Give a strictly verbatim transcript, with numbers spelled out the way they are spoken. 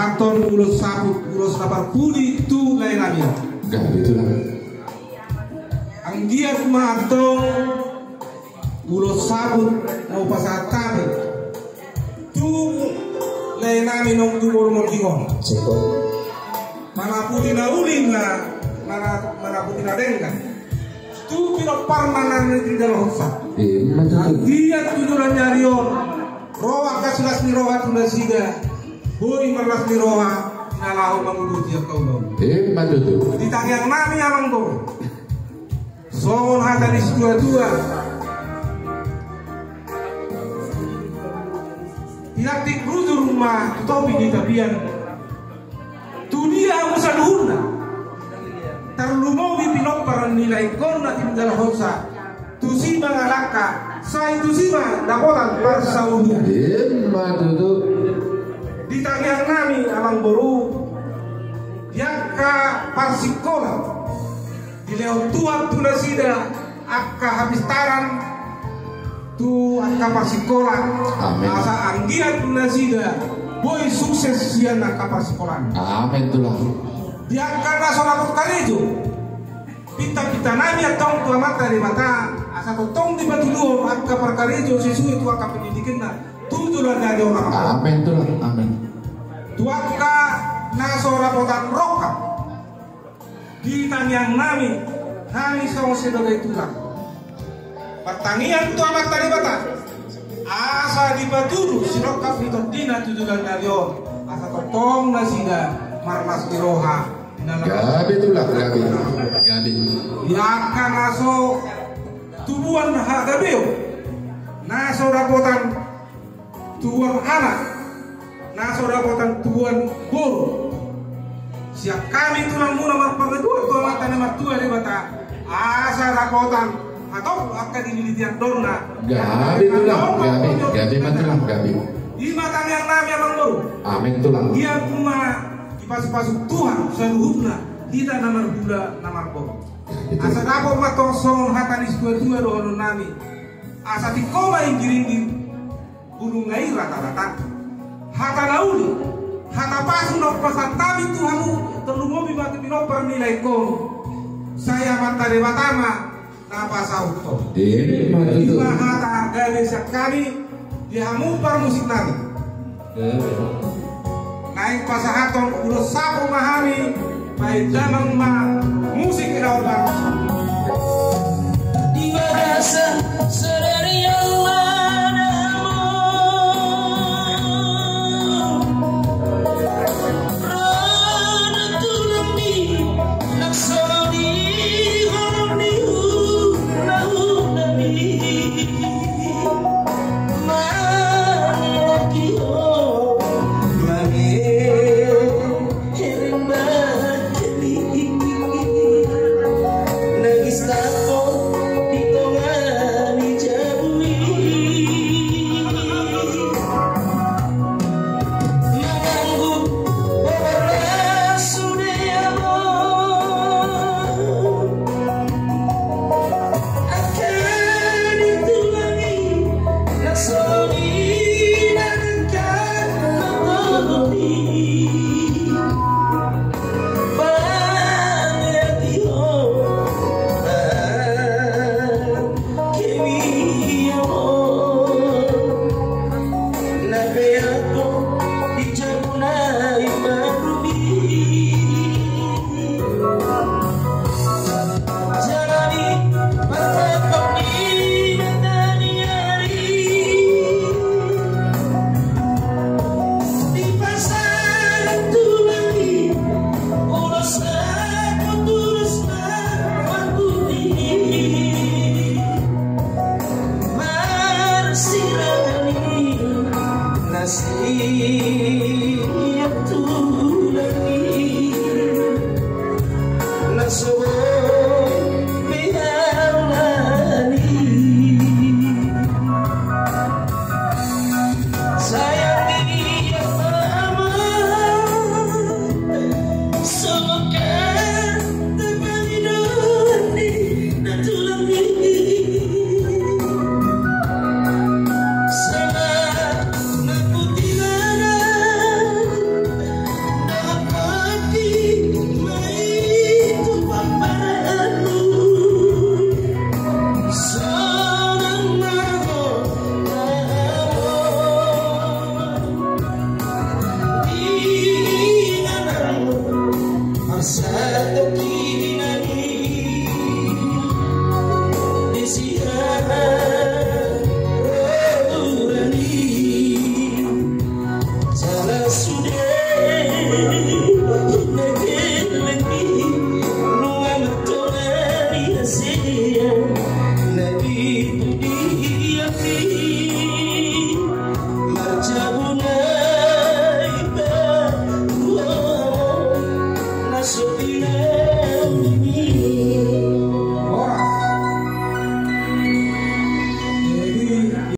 Antong ulos saput, ulos na parpudi tu lae nami. Gabe tulang. Anggiat ma antong ulos saput na hupasahat hami tu lae nami naung tu boru Monding on. Seko. Mana pudi na uli na, mana, mana pudi na denggan. Tu pinompar ma nami tinjalo hosa. Ima tutu. Anggiat tu joloan ni ari on, ro angka silas ni roha tu nasida, boi marlas ni roha na laho mangudut ia kaulon. Ima tutu. Di tangiang nami amang boru. Songon hata ni situatua. Tinantik rujur ma tu topi ni tapian. Tu dia hamu saluhutna. Tarlumobi pinompar ni laengkon na tinjalo hosa. Tusi ma na langka, sai tusi ma dapotan parsaulian. Ima tutu. Di tangiang nami amang boru, di angka parsikola. Dilehon Tuhan tu nasida angka hapistaran tu angka parsikola. Amin. Asa anggiat nasida boi sukses sian angka parsikolaan. Amin tulang. Di angka na so dapot karejo, pinta-pinta nami antong tu Amanta Debata, asa tongtong dipatuduhon angka parkarejo sesuai tu angka pendidikanna tu joloan ni ari on. Amin tulang. Amin. Tu angka na so dapotan rongkap. Di tangiang nami, nami songon sebagai tulang. Partangiang tu Amanta Debata. Asa dipatudu sirongkap ni tondina tu joloan ni ari on. Asa tongtong nasida marlas ni roha. Gabe tulang, gabe. Gabe. Di angka na so tubuan hagabeon. Na so dapotan tubuan anak, na so dapotan tubuan boru. Sian hami tulangmuna marpangaduan tu Amanta na martua Debata, asa dapotan hatop angka dililiti andorna. Gabe tulang, gabe, gabe ma tulang, gabe. Ima tangiang nami amang boru. Amin tulang. Ia ma dipasupasu Tuhan saluhutna hita na marhula na marboru. Gabe tulang. Asa dapot ma tong songon hata ni situatua dohonon nami. Asa tingko ma inggir-inggir. Bulung na i rata-rata. Hata na uli, hata pasu na hupasahat hami tu hamu, tarlumobi ma tu pinompar ni laengkon. Sai Amanta Debata ma na pasauthon. Ima tutu. Ima hata gabe sian hami di hamu parmusik nami. Gabe. Naeng pasahathon ulos saput ma hami, bahen damang ma musik na opat.